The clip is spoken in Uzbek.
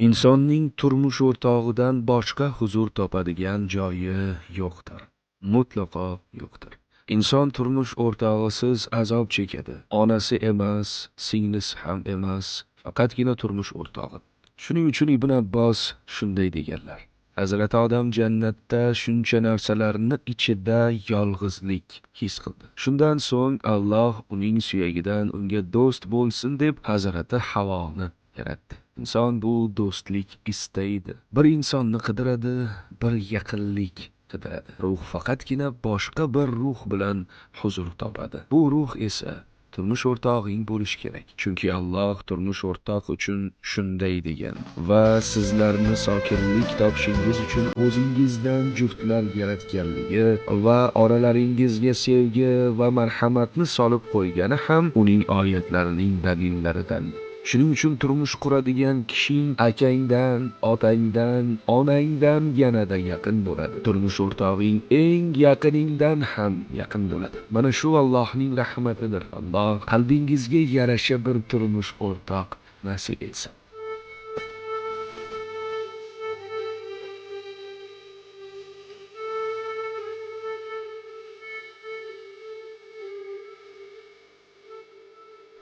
Insonning turmush o'rtog'idan boshqa huzur topadigan joyi yo'qdir. Mutlaqo yo'qdir. Inson turmush o'rtog'isiz azob chekadi. Onasi emas, singlisi ham emas, faqatgina turmush o'rtog'i. Shuning uchun Ibn Abbos shunday deganlar: Hazrati Odam jannatda shuncha narsalarni ichida yolg'izlik his qildi. Shundan so'ng Alloh uning suyagidan unga do'st bo'lsin deb Hazrati Havoni yaratdi. Inson bu do'stlik istaydi. Bir insonni qidiradi, bir yaqinlik qidiradi. Ruh faqatgina boshqa bir ruh bilan huzur topadi. Bu ruh esa turmush o'rtog'ing bo'lishi kerak. Chunki Alloh turmush o'rtoq uchun shunday degan: Va sizlarni sokinlik topishingiz uchun o'zingizdan juftlar yaratganligi va oralaringizga sevgi va marhamatni solib qo'ygani ham uning oyatlarining dalillaridan. Shuning uchun turmush quradigan kishing akangdan, otangdan, onangdan yanada yaqin bo'ladi. Turmush o'rtog'ing eng yaqiningdan ham yaqin bo'ladi. Mana shu Allohning rahmatidir. Alloh qalbingizga yarasha bir turmush o'rtoq nasib etsin.